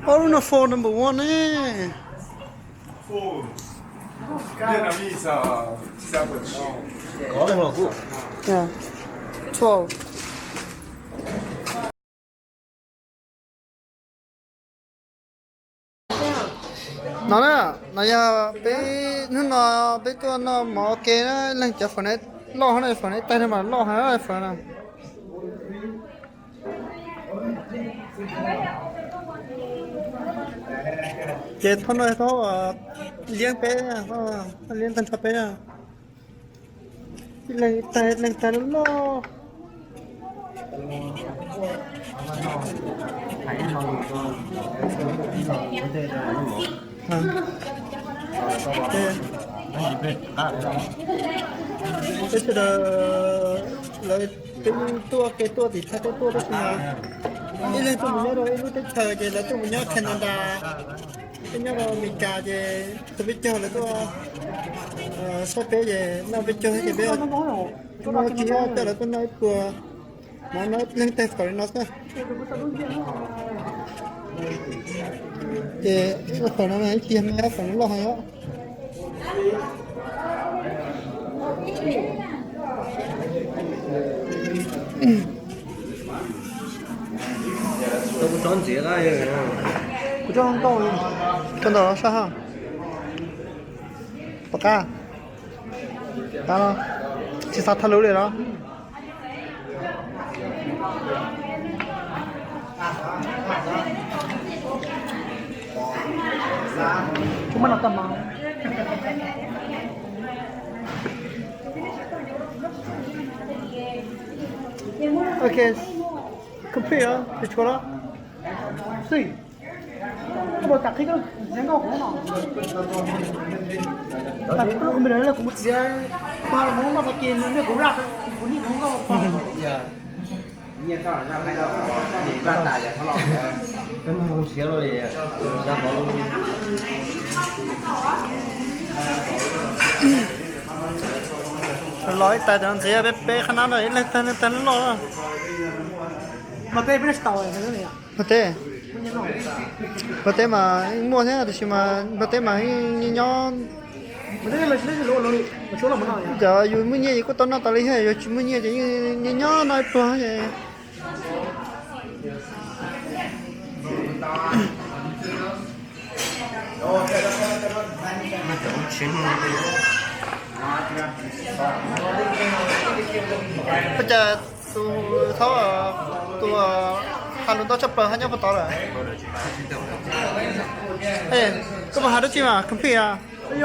Ob lub no phone number one ne. Phone. Vietnamese, uh, seven. Có lên lò cũ. Yeah. Twelve. No na, no yog peb hnub no peb tuaj noj mov ua ke na, leej cov phone loj no, phone tag no mas loj heev phone no. Ces thaum no thaum liab peb, liab tag nrho peb na. Ib leeg tag, ib leeg tag loj loj. Peb sawv daws lawv twb tuaj ke tuaj tim thaj teb tuaj tab sis mas ib leeg tuaj mus nyob rau ib lub teb chaws ces lawv tuaj mus nyob Canada, peb nyob rau Amelikas ces tus peb caug lawv tuaj saib peb ces noj peb caug ces peb tsis coj lawv tuaj noj ib puas, mas noj ib leeg tag kaum li no xwb. Ces ib qhov no ib tsis yog me, qhov no loj heev os. Kuv tsob ntxiv, kuv tsob ntau, tsob ntau sab hab. Puas qab? Qab los? Tsis xav thawj lub li los? Ok, complete os, tus tshuav los? Xwb. Koj puas kam qhib koj txiav nkauj kuv no? Kuv txiav pog los mus noj tag kis nws kuv raj, kuv nim kuv nkauj pog. Los ib tais ntxiv peb peb qhab nab no ib leeg tag leej tag loj. Npog teb, npog teb mas yeej muaj thiab tiam sis mas npog teb mas yeej nyob. Cov yus muaj nyiaj yus kuj tau noj tas li thiab, yus tsis muaj nyiaj ces yeej nyob nyob noj ib pluag ces. Ua cas tus thaub, tus has lus ntau tshaj plaws hab nyob puag tod lawm? Koj puas has dab tsi mas complete a? Tsis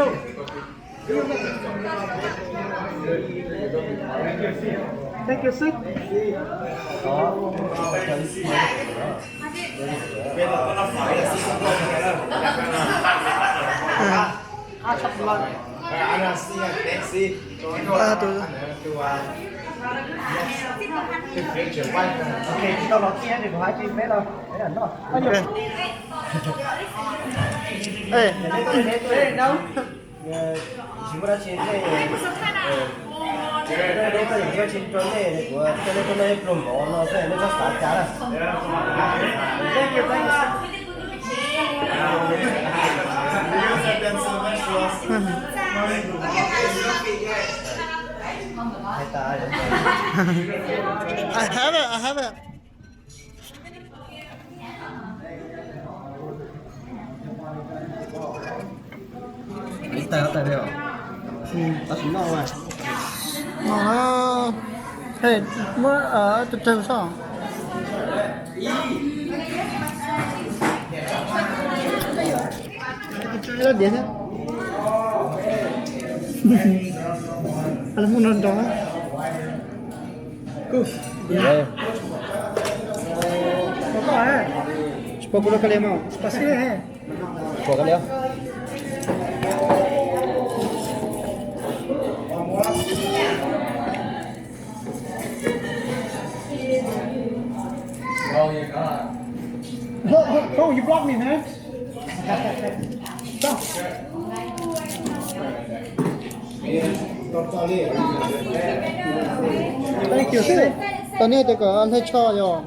muaj dab tsi, nej, nej tsis rau nej, kuv coj nej tuaj noj ib pluag mov no xwb, nej txhob xav cas na. I have it, I have it. Ib tais, ob tais li os. Tab sis noj mas. No, muab tus tsawg soj. Tus tsawg diav thiab. Muaj no nrog. Tsis pom kuv rau koj li mas. Pom koj li. Oh, you blocked me, man. Thank you, sis. Tau nej tes kom hle tsho yog.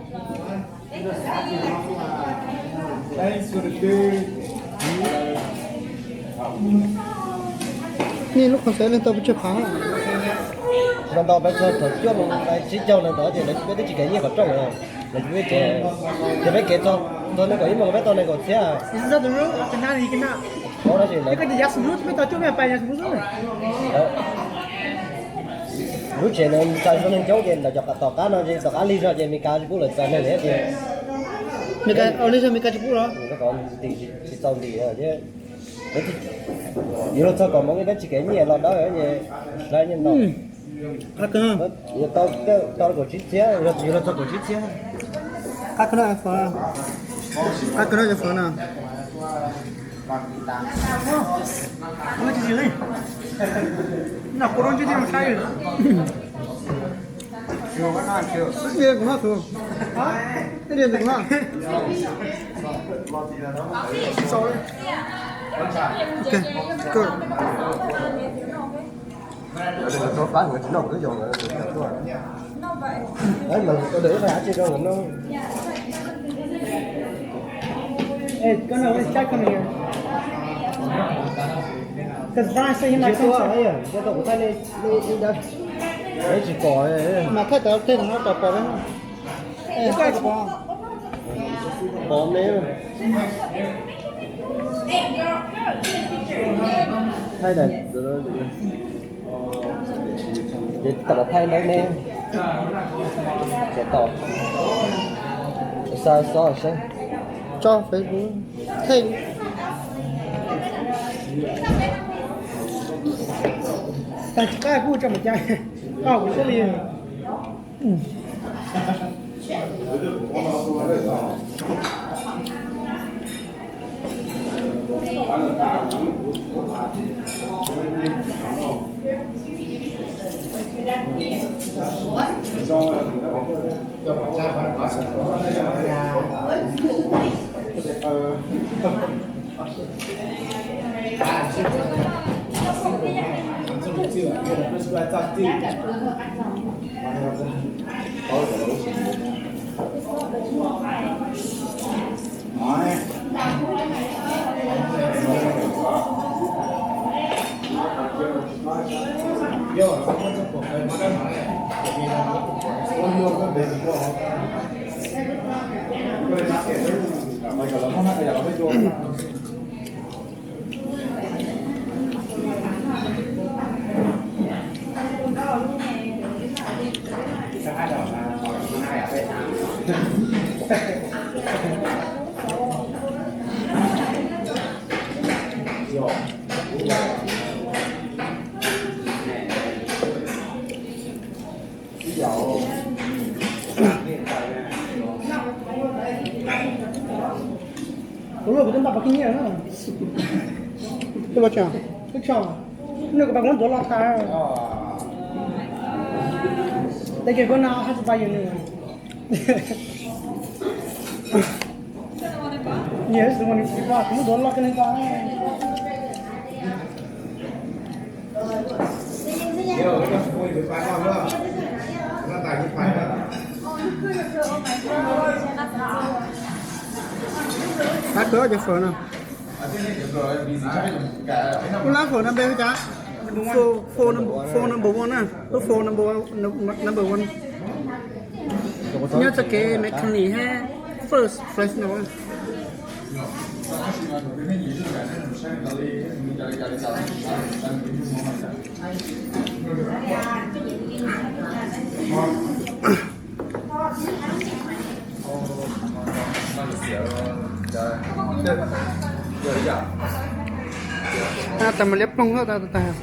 Nej lub khuv xev leej tau pes tsawg phav? Tau ntau pes tsawg, thaum cuaj moos tsib caug na tod ces lawv peb twb tsis kev nyiaj qhov rooj lawm, lawv peb tsev, ces peb kev txog txog nees nkaum ib moos peb tau nees nkaum txhiab. Lub tsev no txais zog neeg coob ces lawv cov tom qab no ces tom qab lig zog ces Mes Kas tsis pub lawv txais neeg li tias. Lig zog Mes Kas tsis pub los? Tsis txaus ntim thiab. Yuav luag txog kaum moos peb tsis kev nyiaj los dawb es lawv nyiaj ntau. Tau kaum tsib txhiab, yuav luag txog kaum tsib txhiab. Qab kawg no, qab kawg no cov fawv no. Kuv no, kuv no. Ok, good. Hey, no, no, check on here. Because Brian said he might come too. Tsis pom, mas thaij tawm tej no pom pom. Pom me. Thaij tawm, ces tawm thaij ntawd ne. Ces tau. Xa xov seb. Tso Facebook. Thaij. Tag tsis qab kuj tso mas cas. Tau kuv siab li. Kuv luaj kuv twb npaj pov khib nyiaj na. Twb pov tseg? Twb tso. Nws kuv pab kuv muab ntxuav los tas. Thank you, kuv no hab tsis pab yus nws. Yes, the one you forgot. Kuv muab ntxuav los kawg li tas. Qab kawg cov fawm no. Ub, lab fawm no npe hu cas? Phone, phone number, phone number one na. Lub phone number one, number one. Nyob txoj kev McKinley hab First Fresno. Tag mas liab ploog tag tag.